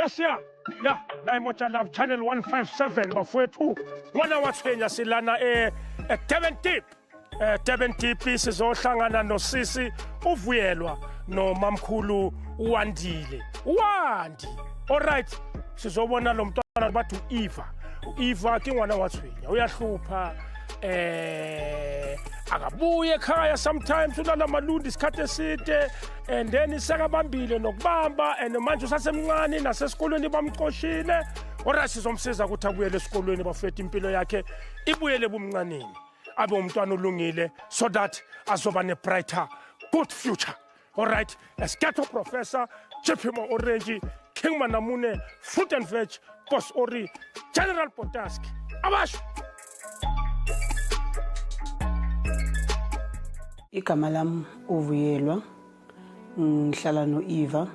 Yes, yeah. Yeah, la Imoja Love Channel 157 bafowethu. Ngwana wa tshwenya silana Durban Deep. Durban Deep sizohlangana nosisi uVuyelwa nomamkhulu uWandile. Wandi. All right. Sizobona lo mntwana bathi uEva. uEva ke ngwana wa tshwenya. Uyahlupha akabuye ekhaya sometimes ulala malundi isikhathi eside and then isekabambile nokubamba and manje usasemncane nasesikolweni bamcoshile. Alright, sizomsiza ukuthi abuyele esikolweni bafethu, impilo yakhe ibuyele ebumncaneni, abe umntwana olungile so that azoba ne-brighter good future. Alright, Esketo Professor JP Mo Orange King Manamune Fruit and Veg Boss Ori General Potaski abasho. Igama lami uVuyelwa, ngihlala no-Eva.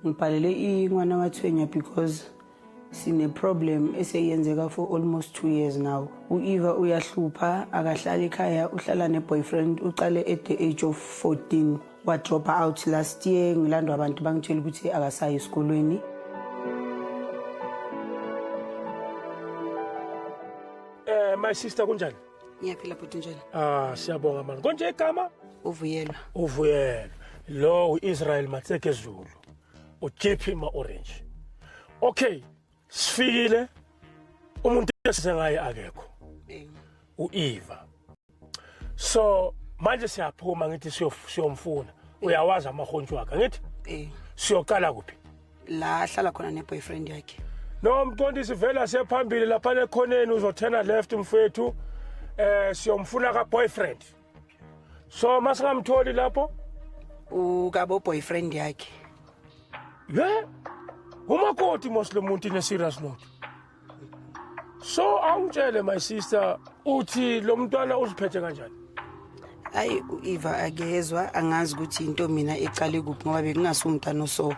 Ngibhalele ingwana wathwenya because sine problem eseyenzeka for almost 2 years now. U-Eva uyahlupha, akahlali ekhaya, uhlala ne-boyfriend. Uqale at the age of 14, wa-drop out last year. Ngilandwa abantu bangitshela ukuthi akasayi esikolweni. My sister, kunjani? Ngiyaphila bhuti, njani? Ah, siyabonga mani. Konje igama? Uvuyelwa. Uvuyelwa. Lo uIsrael Matseke Zulu, uJP Ma Orange. Okay, sifikile, umuntu esisengaye akekho, uEva. So manje siyaphuma, ngithi siyomfuna. Uyawazi amahontshi wakhe, ngithi? Eh. Siyoqala kuphi? La ahlala khona ne-boyfriend yakhe. No mqondisi, vela siyephambili lapha ekhoneni, uzothena left mfethu. Siyomfuna ka boyfriend. So masingamtholi lapho? Ukabo boyfriend yakhe. Ye, umakoti mos lo muntu in a serious note. So awungitshele my sister, uthi lo mntwana uziphethe kanjani? Hayi, u-Eva akezwa, angazi ukuthi into mina ecale kuphi ngoba bekungasi umntwana so,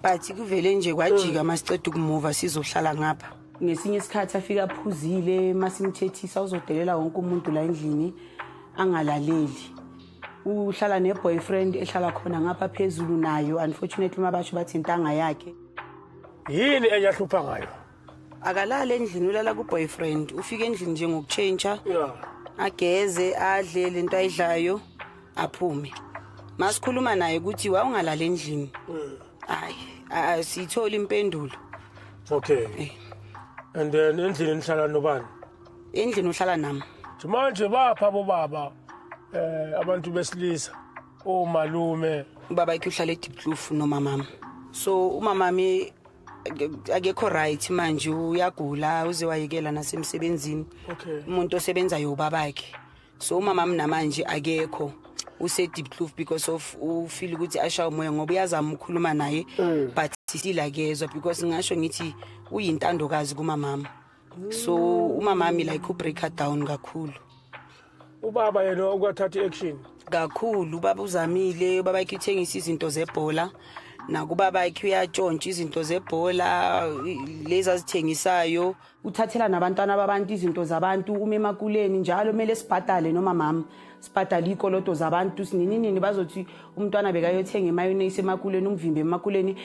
but kuvele nje kwajika masiceda ukumuva sizohlala ngapha. Ngesinye isikhathi afika aphuzile, masimthethisa uzodelela wonke umuntu la endlini, angalaleli. Uhlala ne-boyfriend ehlala khona ngapha phezulu nayo, unfortunately mabasho bathi intanga yakhe. Yini enyahlupha ngayo? Akalali endlini, ulala ku-boyfriend. Ufika endlini nje ngokutshentsha, ageze, adle lento ayidlayo, aphume. Masikhuluma naye ukuthi wawungalali endlini, hayi, asiyitholi impendulo. Okay. And then endlini nihlala nobani? Endlini uhlala nami. Manje bapha bobaba, abantu besilisa, omalume? Ubaba yakhe uhlala eDiepkloof nomamami. So umamami akekho right manje, uyagula, uze wayekela nasemsebenzini. Umuntu osebenzayo ubabakhe. So umamami namanje akekho, use-Diepkloof because of ufeel ukuthi ashaye umoya, ngoba uyazama ukukhuluma naye but still akezwa, because ngingasho ngithi uyintandokazi kumamama. So umamami like ubreak down kakhulu. Ubaba yena ukwathatha i-action? Kakhulu. Ubaba uzamile, ubaba yakhe uthengisa izinto zebhola, nakubaba yakhe uyatshontsha izinto zebhola lezi azithengisayo. Uthathela nabantwana babantu izinto zabantu, uma emakuleni njalo kumele sibhadale noma mama sibhadale iy'koloto zabantu sinini nini. Bazothi umntwana bekayothenga imayonnaise emakuleni, umvimbe emakuleni,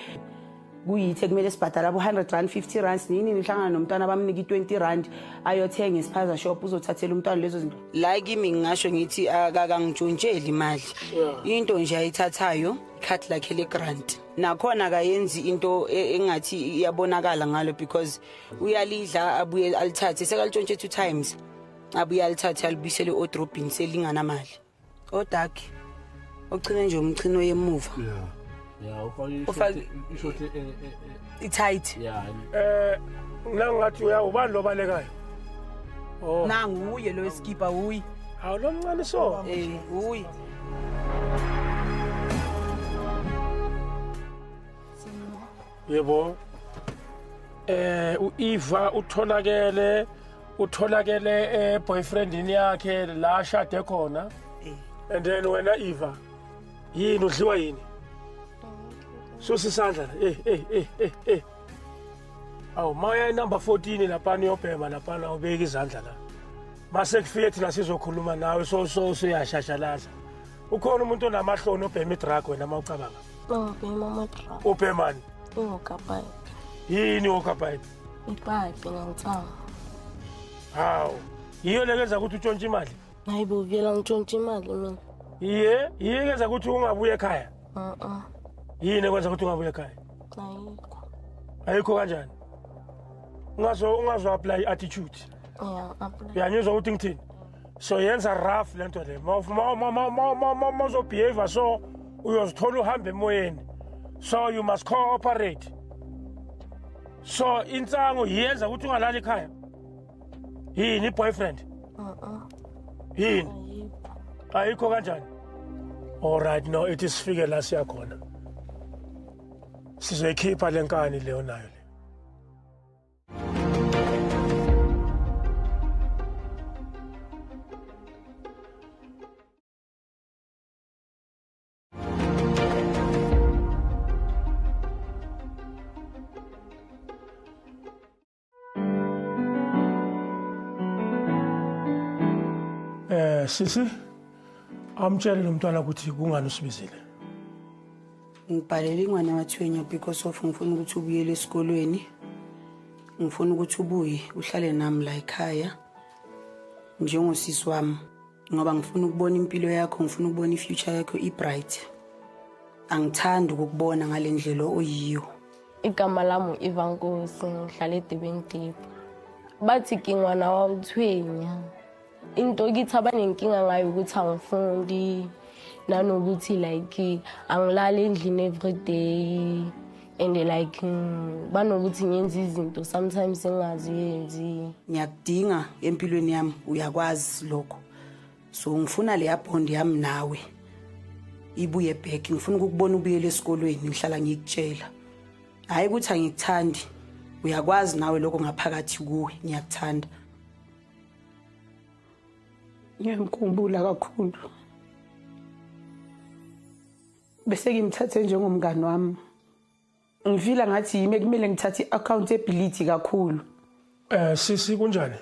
kuyithe kumele sibhadale abo-R100, R50 nini nini. Hlangana nomntwana bamnika i-R20 ayothenga ispaza shop, uzothathela umntwana lezo zinto. La kimi ngingasho ngithi akakangitshontsheli imali. Into nje ayithathayo ikhadi lakhe le-grant, nakhona akayenzi into engathi iyabonakala ngalo, because uyalidla abuye alithathe. Sekalitshontshe two times, abuye alithathe alibuyisele odrobhini selinganamali. Odark ochine nje umchino yemuva. Yeah, ufake ishort i-tight. Yeah. Nangathi uyawubani lo balekayo? Oh. Nangu uye lo eskipa uyi. Hawu, lo mncane so. Eh, uyi. Yebo. uEva utholakele eboyfriendini yakhe la ashade khona. And then wena Eva, yini, udliwa yini? Susa isandla la. Eh eh eh eh eh. Awu, maya number 14 lapha uyobhema lapha, ubeka izandla la. Mase kufike thina sizokhuluma nawe, so siyashashalaza. Ukhona umuntu onamahloni obhema idrug wena mawucabanga? Ngibhema ama-drug. Ubhemani? Ingokapayi. Yini hookah pipe? Ipipe ngangithanga. Hawu, yiyo lekenza ukuthi utshontshe imali? Hayi bo, vele ngitshontshe imali mina. Iye, yiyo ekwenza ukuthi ungabuyi ekhaya? Yini ekwenza ukuthi ungabuyi ekhaya? Ayikho. Ayikho kanjani? Ungazo apply attitude. Yeah, apply. Uyangizwa ukuthi ngithini? So yenza rough le nto le. Ma uzobehave so uyozithola uhambe emoyeni. So you must cooperate. So insango yenza ukuthi ungalali ekhaya. Yini boyfriend? Yini? Ayikho kanjani? All right, no, it is sifike la siyakhona. Sizoyikhipha lenkani leyo nayo le. Sisi, amtshele lo mntwana ukuthi kungani usibizile. Ngibhalele ingwane waThwenya because of ngifuna ukuthi ubuyele esikolweni. Ngifuna ukuthi ubuye uhlale nami la ekhaya njengosisi wami, ngoba ngifuna ukubona impilo yakho, ngifuna ukubona ifuture yakho ibright. Angithandi ukukubona ngalendlela oyiyo. Igama lami u-Eva Nkosi, ngihlala eDurban Deep. Bathi ke ngwana wa uThwenya. Into kithi abanenkinga ngayo ukuthi angifundi, nanokuthi like angilali endlini every day, and like banokuthi ngenza izinto sometimes engingaziyenzi. Ngiyakudinga empilweni yami, uyakwazi lokho. So ngifuna leya bond yami nawe ibuye back. Ngifuna ukukubona ubuyele esikolweni, ngihlala ngikutshela. Hayi ukuthi angikuthandi, uyakwazi nawe lokho ngaphakathi kuwe, ngiyakuthanda. Ngiyamkhumbula kakhulu. Bese ngimthathe njengomngani wami. Ngifila ngathi yimi ekumele ngithathe i-accountability kakhulu. Sisi kunjani?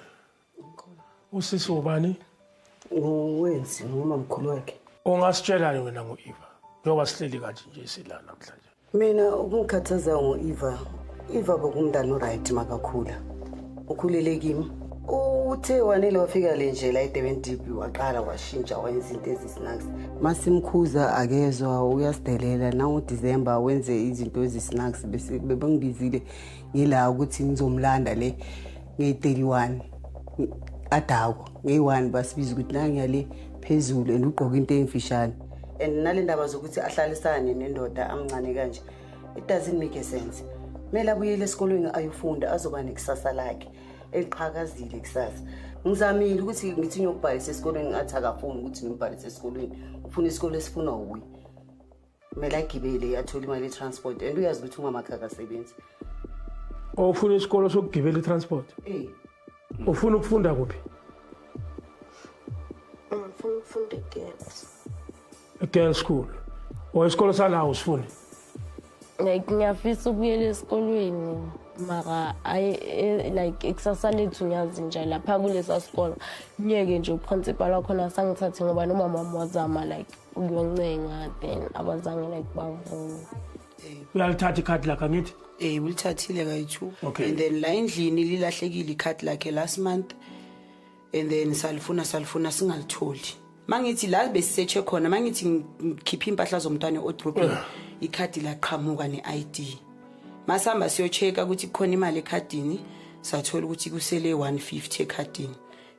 Usisi ubani? Uwenzi ngumamkhulu wakhe. Ungasitshelani wena ngo-Eva? Njengoba sihleli kanje nje sila namhlanje. Mina ukungikhathaza ngo-Eva, Eva bekumntana oright makakhula. Ukhulele kimi. Uthe wanele wafika le nje la eDurban Deep waqala washintsha wenza izinto ezisnacks. Masimkhuza akezwa, uyasidelela. Nango December wenze izinto ezisnacks, bese bebengibizile ngila ukuthi ngizomlanda le nge-31 adakwa nge-1 basibiza ukuthi nangiyale phezulu and ugqoka into emfishane. And nale ndaba zokuthi ahlalisane nendoda amncane kanje, it doesn't make a sense. Kumele abuyele esikolweni ayofunda, azoba nekusasa lakhe eliqhakazile kusasa. Ngizamile ukuthi ngithi ngiyokubhalisa esikolweni, ngathi akafuni ukuthi ngimbhalise esikolweni, ufuna isikole esifunwa wuye. Kumele agibele athole imali ye-transport, and uyazi ukuthi umama akhe akasebenzi. Ufuna isikolo sokugibela i-transport? Eh. Ufuna ukufunda kuphi? Ngifuna ukufunda e-girls. E-girls school. Or isikolo sala usifuni? Like ngiyafisa ukubuyela esikolweni, mara like ikusasa lethu ngiyazi nje lapha kulesa sikolo ngiyeke nje uprincipal wakhona sangithathe ngoba nomama wami wazama like ukuyoncenga, then abazange like bavume. Uyalithatha ikhadi lakhe angithi? Ulithathile kayi-2. Okay. And then la endlini lilahlekile ikhadi lakhe last month, and then salifuna singalitholi. Mangithi la besiseche khona, mangithi ngikhipha impahla zomntwana edrobheni, ikhadi laqhamuka ne-ID. Masihamba siyochecka ukuthi kukhona imali ekhadini, sathola ukuthi kusele 150 ekhadini.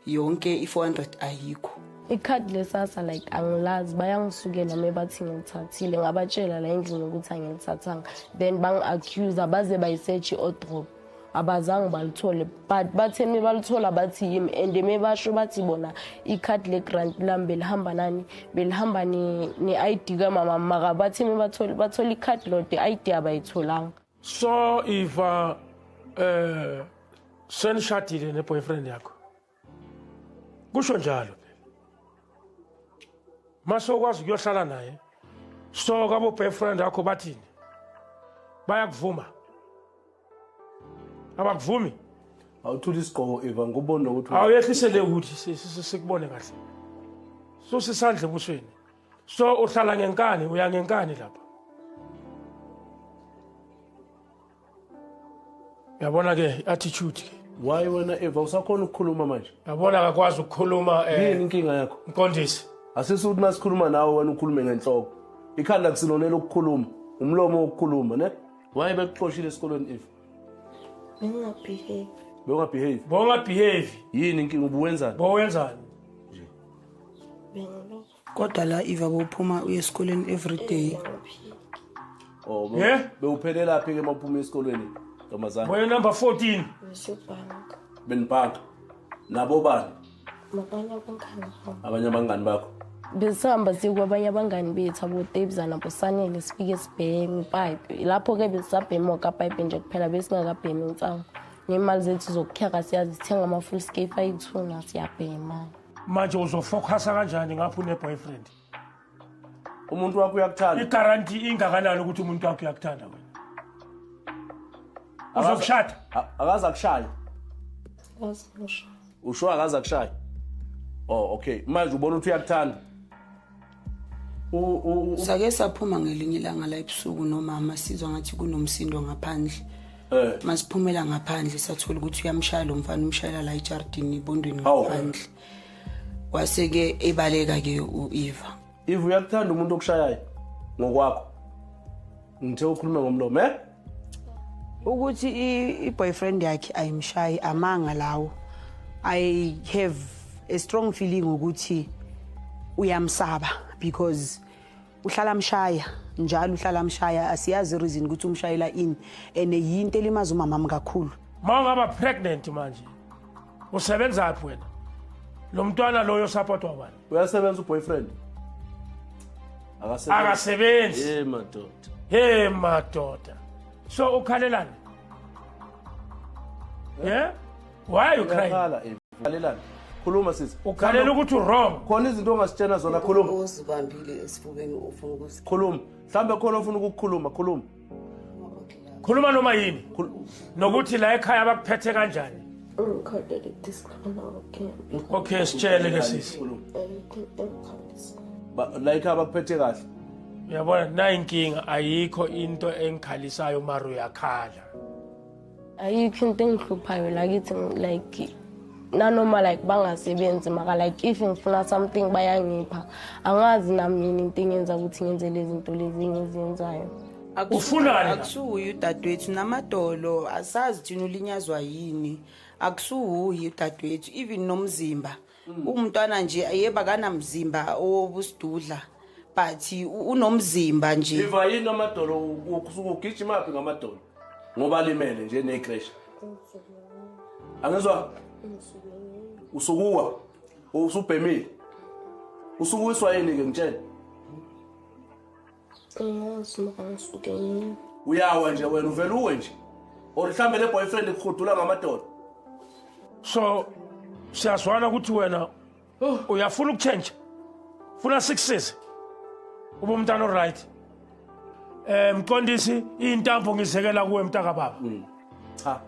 Yonke i-400 ayikho. Ikhadi lesasa like angilazi, bayangisukela mebathi ngilithathile, ngabatshela la endlini ukuthi angilithathanga, then bangi-accuse baze bayisearch i-wardrobe. Abazange balithole, but bathe mebalithola bathi yimi, and mebasho bathi bona ikhadi le-grant lami belihamba nani, belihamba ne-ID kamama, mara bathe mebathole bathola ikhadi lodwa, i-ID abayitholanga. So Eva, senishadile ne-boyfriend yakho? Kusho njalo phela. Mase ukwazi ukuyohlala naye, so kabo boyfriend yakho bathini? Bayakuvuma? Abakuvumi? Awuthula isigqoko Eva, ngubona ukuthi awuyehlisele ukuthi sikubone kahle. Susa isandla ebusweni. So uhlala ngenkani, uya ngenkani lapha. Uyabona ke attitude ke. Why wena Eva usakhona ukukhuluma manje? Uyabona akakwazi ukukhuluma Yini inkinga yakho? Mqondisi. Asisukuthi masikhuluma nawe wena ukhulume ngenhloko. Ikhanda kusilonela ukukhuluma, umlomo wokukhuluma, ne? Why bekuxoshile esikolweni Eva? Bengingabehave. Bewungabehave. Bongabehave. Yini inkinga ubuwenzani? Bowenzani? Bengilokhu Kodwa la Eva bowuphuma uye esikoleni every day. ngiphila. Oh, Yeah? bewuphelela phi ke mawuphuma esikolweni? Ntombazana. Boye number 14. Ngisebhanka. Benibhanka. Nabo bani? Nabanye abangani bami. Abanye abangani bakho. Besihamba siye kwabanye abangani bethu aboTebza naboSanele sifike sibheme ipayipi. Lapho-ke besisabhema okapayipi nje kuphela besingakabhemi insangu. Ney'mali zethu zokukhera siyazi sithenga ama-full scape ayi-2 siyabhema. Manje uzofocusa kanjani ngapha une boyfriend? Umuntu wakho uyakuthanda. Iguarantee ingakanani ukuthi umuntu wakho uyakuthanda wena? Uzokushada? Akaze akushaya. Akaze ngisho. Usho akaze akushaya. Oh, okay. Manje ubona ukuthi uyakuthanda. Sake saphuma ngelinye ilanga la ebusuku nomama sizwa ngathi kunomsindo ngaphandle. Masiphumela ngaphandle sathola ukuthi uyamshaya lo mfana, umshayela la ejardini ibondweni ngaphandle. Wase-ke ebaleka ke u-Eva. Eva uyakuthanda umuntu okushayayo ngokwakho. Ngithe ukhulume ngomlomo, eh? Ukuthi i-boyfriend yakhe ayimshayi amanga lawo. I have a strong feeling ukuthi uyamsaba because uhlala mshaya njalo, uhlala mshaya, asiyazi reason ukuthi umshayela ini and yinto elimaza umamami kakhulu. Mawungaba pregnant manje. Usebenza phi wena? Lo mntwana loyo supportwa bani? Uyasebenza uboyfriend? Akasebenzi. Akasebenzi. Hey madoda. Hey madoda. So ukhalelani? Yeah? Why are you crying? Uyakhala Eva. Ukhalelani? Khuluma sisi. Ukhalela ukuthi wrong. Khona izinto ongasitshena zona khuluma. Uzibambile esifubeni ufuna ukuzi. Khuluma. Mhlambe khona ofuna ukukhuluma, khuluma. Khuluma noma yini? Nokuthi la ekhaya bakuphethe kanjani? Ngikhalele disikhala okay. Okay, sitshele ke sisi. Ayikho engikhalisa. La ekhaya bakuphethe kahle. Uyabona na inkinga ayikho into engikhalisayo mara uyakhala. Ayikho into engihluphayo la kithi like nanoma like bangasebenzi maka like if ngifuna something bayangipha. Angazi nami yini into engenza ukuthi ngenze lezi zinto lezi engizenzayo. Ufunani la? Akusuye udadewethu namadolo, asazi thina ulinyazwa yini. Akusuye udadewethu even nomzimba. Umntwana nje yeba kanamzimba obusidudla but unomzimba nje. Iva yini amadolo usuke ugijima phi ngamadolo? Ngoba limele nje necrash. Angizwa? Usukuwa. Usubhemile. Usukuwiswa yini ke ngitshele? Angazi maka ngisuke yini. Uyawa nje wena uvela uwe nje. Or mhlambe le boyfriend ikuhudula ngamadolo. So siyazwana ukuthi wena uyafuna ukuchange. Funa sikusize. Ube umntana oright. Mqondisi intambo ngizekela kuwe mntaka baba. Cha.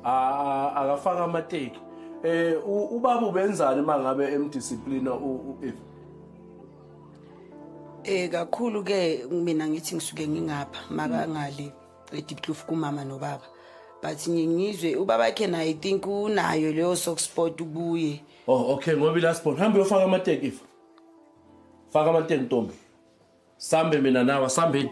Akafaka amateki. Ubaba ubenzani mangabe emdiscipline u-Eva? Kakhulu ke mina ngithi ngisuke ngingapha maka ngale eDiepkloof kumama nobaba. But ngizwe ubaba wakhe naye I think unayo leyo soft spot ubuye. Oh okay, ngoba last born hamba uyofaka amateki Eva. Faka amateki ntombi. Sambe mina nawe sambeni.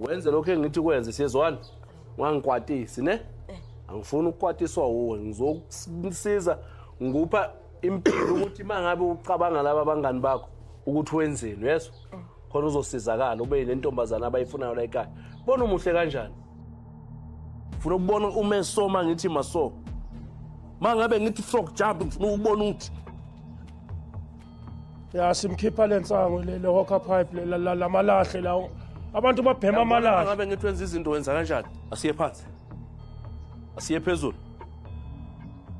Wenze lokho engithi kwenze siyezwana. Ungangikwatisi ne? Angifuni ukukwatiswa uwe, ngizokusiza ngikupha impilo ukuthi mangabe ucabanga laba abangani bakho ukuthi wenzeni, uyezwa? Khona uzosizakala ube nentombazana abayifunayo la ekhaya. Bona umuhle kanjani? Ufuna ukubona ume so mangithi maso. Mangabe ngithi frog jump ngifuna ukubona uthi Ya simkhipha lensango le hookah pipe lamalahle lawo. Abantu babhema amalahle. Ngabe ngithi wenza izinto wenza kanjani? Asiye phansi. Asiye phezulu.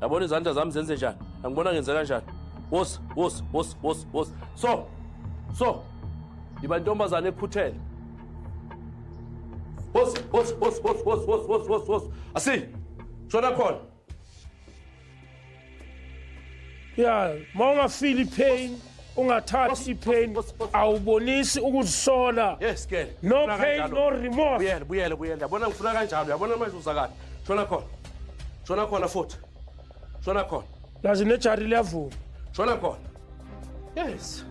Yabona izandla zami zenze njani? Angibona ngenze kanjani? Wos wos wos wos wos. So. So. Iba intombazane ekhuthele. Wos, wos, wos, wos, wos, wos, wos, wos, wos. Asi. Shona khona. Yeah, mawungafeel pain, ungathathi ipain, awubonisi ukuzisola. Yes, girl. No pain, no remorse. Buyela, buyela, buyela. Yabona ngifuna kanjalo. Yabona manje uza kahle. Shona khona. Shona khona futhi. Shona khona. Yazi nejari liyavuma. Shona khona. Yes.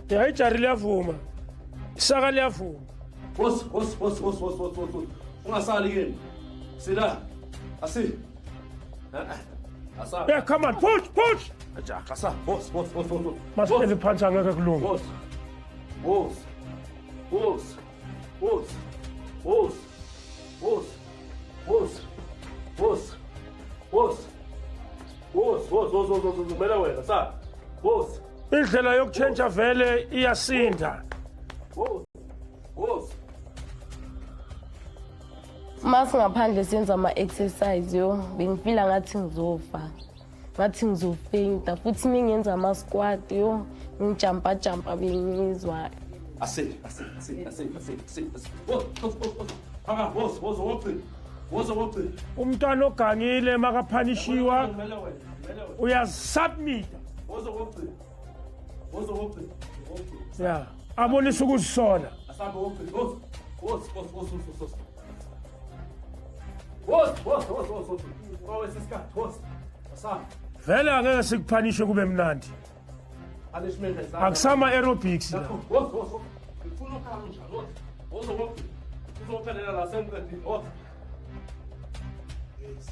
Yeah, ijari liyavuma. Isaka liyavuma. Wos, wos, wos, wos, wos, wos, wos. Ungasali kimi. Sila. Asi. Asa. Yeah, come on, push, push. Asa. Wos, wos, wos, wos. Masihleli phansi angeke kulunge. Wos. Wos. Wos. Wos. Wos. Wos. Wos. Wos. Wos. Wos, wos, wos, wos, wos, kumele wena, sa. Wos. Indlela yokutshentsha vele iyasinda. Wos. Wos. Masingaphandle senza ama-exercise yo, bengifila ngathi ngizofa. Ngathi ngizofeyinta futhi mingenza ama-squat yo, ngijampa jampa bengizwa. Asi, asi, asi, asi, asi, asi. Wos, wos, wos. Phaka, wos, wos, wokugcina. Wos, wokugcina. Umntwana ogangile makaphanishiwa uyasubmit. Wos, wokugcina. Wos, wokugcina. Yeah, abonisa ukuzisola. Asambe wokugcina. Wos, wos, wos, wos, wos, wos. Wos, wos, wos, wos, wos. Wos, wos. Asambe. Vele angeke sikuphanishe kube mnandi. Punishment. Akusama aerobics la. Wos, wos, wos. Ngifuna ukhala njalo. Wos, wos, wokugcina. Uzophelela la sengiqedile. Wos. Yes.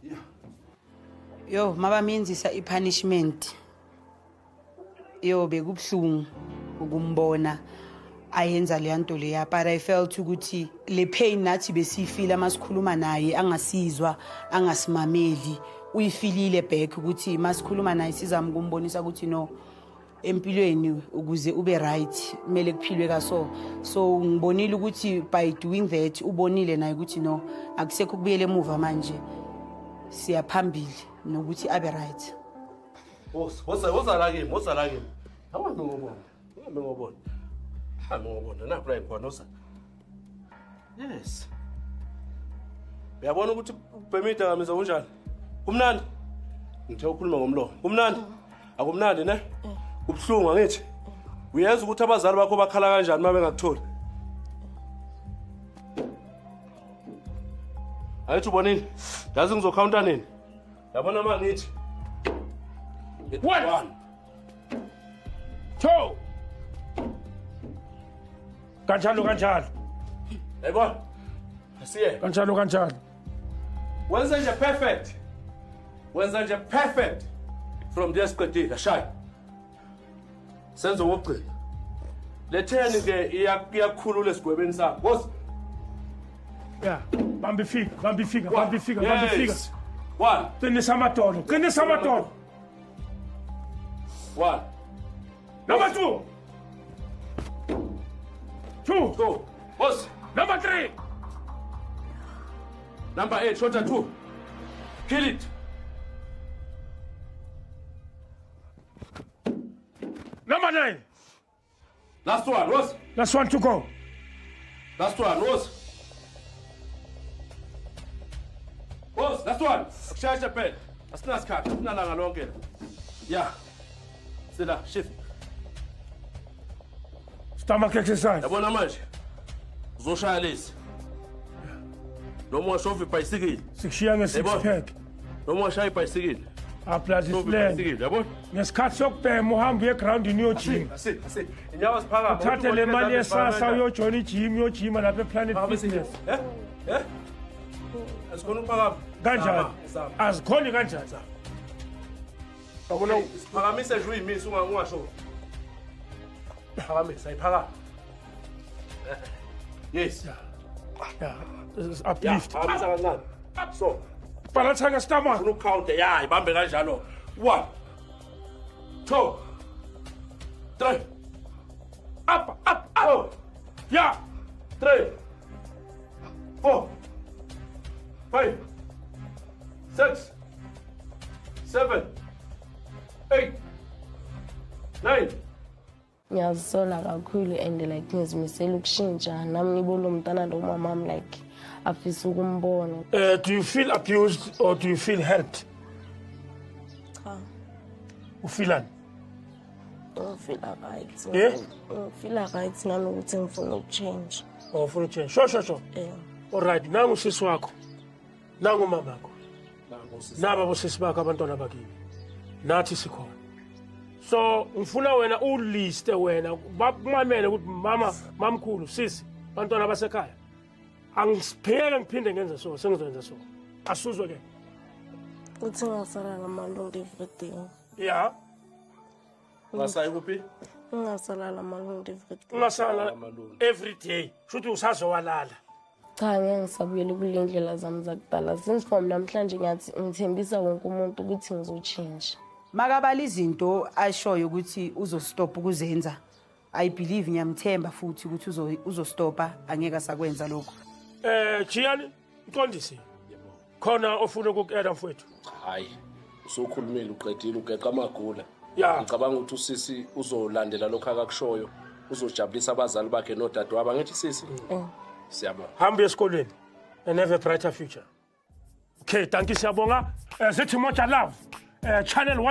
Yeah. Yo, mabamenzisa i-punishment. Yo, bekubuhlungu ukumbona ayenza le nto leya, but I felt ukuthi le pain nathi besiyifila masikhuluma naye angasizwa, angasimameli. Uyifilile back ukuthi masikhuluma naye sizama ukumbonisa ukuthi no, empilweni ukuze ube right kumele kuphilwe kaso. So ngibonile ukuthi by doing that ubonile naye ukuthi no, akusekho kubuyele emuva manje, siyaphambili nokuthi abe right. Wos, wos, woza la kimi, woza la kimi. Awuhambe ngobona. Uhambe ngobona. Uhambe ngobona napha la khona woza. Yes. Uyabona ukuthi ubhema idakamizwa kunjani? Kumnandi? Ngithe ukhuluma ngomlomo. Kumnandi? Akumnandi ne? Kubuhlungu angithi? Uyenza ukuthi abazali bakho bakhala kanjani uma bengakutholi? Angithi ubonile? Yazi ngizocounta nini? Yabona manje ngithi 1 2 kanjalo kanjalo. Yayibona? Asiye. Kanjalo kanjalo. Wenza nje perfect. Wenza nje perfect. From there siqedile, ashaya. Senzo wokugcina. Letheni ke iyakhulula esigwebeni sakho. Wos. Yeah, bamba ifika, bamba ifika, bamba ifika, bamba ifika. 1. Qinisa amadolo, qinisa amadolo. 1. Number 2. 2. 2. Wos. Number 3. Number 8, shorter 2. Kill it. Number 9. Last one, Rose. Last one to go. Last one, Rose. Rose, last one. Akushayisha phela. Asinasikhathi, asinalanga lonke la. Yeah. Sila, shift. Stomach exercise. Yabona manje. Uzoshaya lezi. Noma washova ibhayisikili. Sikushiya nge-six pack. Noma washaya ibhayisikili. Aplazi plan. Yabona? Ngesikhathi sokubhema uhambe uye egrawundini uyojima. Asi, asi. Inyawo ziphakama. Uthathe le mali yesasa uyojoyina ijim, uyojima lapha ePlanet Fitness. Eh? Eh? Asikhona ukuphakama. Kanjani? Azikhoni kanjani? Yabona siphakamise nje uyimise ungasho. Phakamisa, ayiphakama. Yes. Yeah. Uplift. Phakamisa kancane. So, balansa nge-stomach. Ufuna ukukhawunta, ya, ibambe kanjalo. 1 2 3 up, up, up. Yeah. 3 4 5 6 7 8 9. Ngiyaz Ngiyazisola kakhulu and like ngizimisela ukushintsha nami ngibona umntana lo mamami like afisa ukumbona. Do you feel abused or do you feel helped? Cha. Ufeelani? Ngifila right. Yeah? Ngifila right nanokuthi ngifuna ukuchange. Oh, ufuna ukuchange. Sure, sure, sure. Yeah. All right, nangu sisi wakho. Nangu mamakho. Naba bosisi bakho abantwana bakini. Nathi sikhona. So ngifuna wena uliste wena bakumamele ukuthi mama, mamkhulu, sisi, bantwana basekhaya. Angisipheke ngiphinde ngenze so, sengizoyenza so. Asuzwe ke. Uthi ngasala namalungu everyday. Yeah. Ungasayi kuphi? Ngingasala namalungu everyday. Ungasala every day. Shuthi usazowalala. Cha, ngeke ngisabuyele kule ndlela zami zakudala. Since from namhlanje ngiyathi ngithembisa wonke umuntu ukuthi ngizochange. Makabala izinto ashoyo ukuthi uzostop ukuzenza. I believe ngiyamthemba futhi ukuthi uzostopa, angeke asakwenza lokho. Jiyani, mqondisi. Khona ofuna ukuku-add mfowethu? Hayi, usukhulumile uqedile ugeqa amagula. Yeah. Ngicabanga ukuthi usisi uzolandela lokho akakushoyo, uzojabulisa abazali bakhe nodadewabo. Angithi sisi? Siyabonga. Hamba esikolweni and have a brighter future. Okay, thank you siyabonga. Zithi Moja Love. Channel 1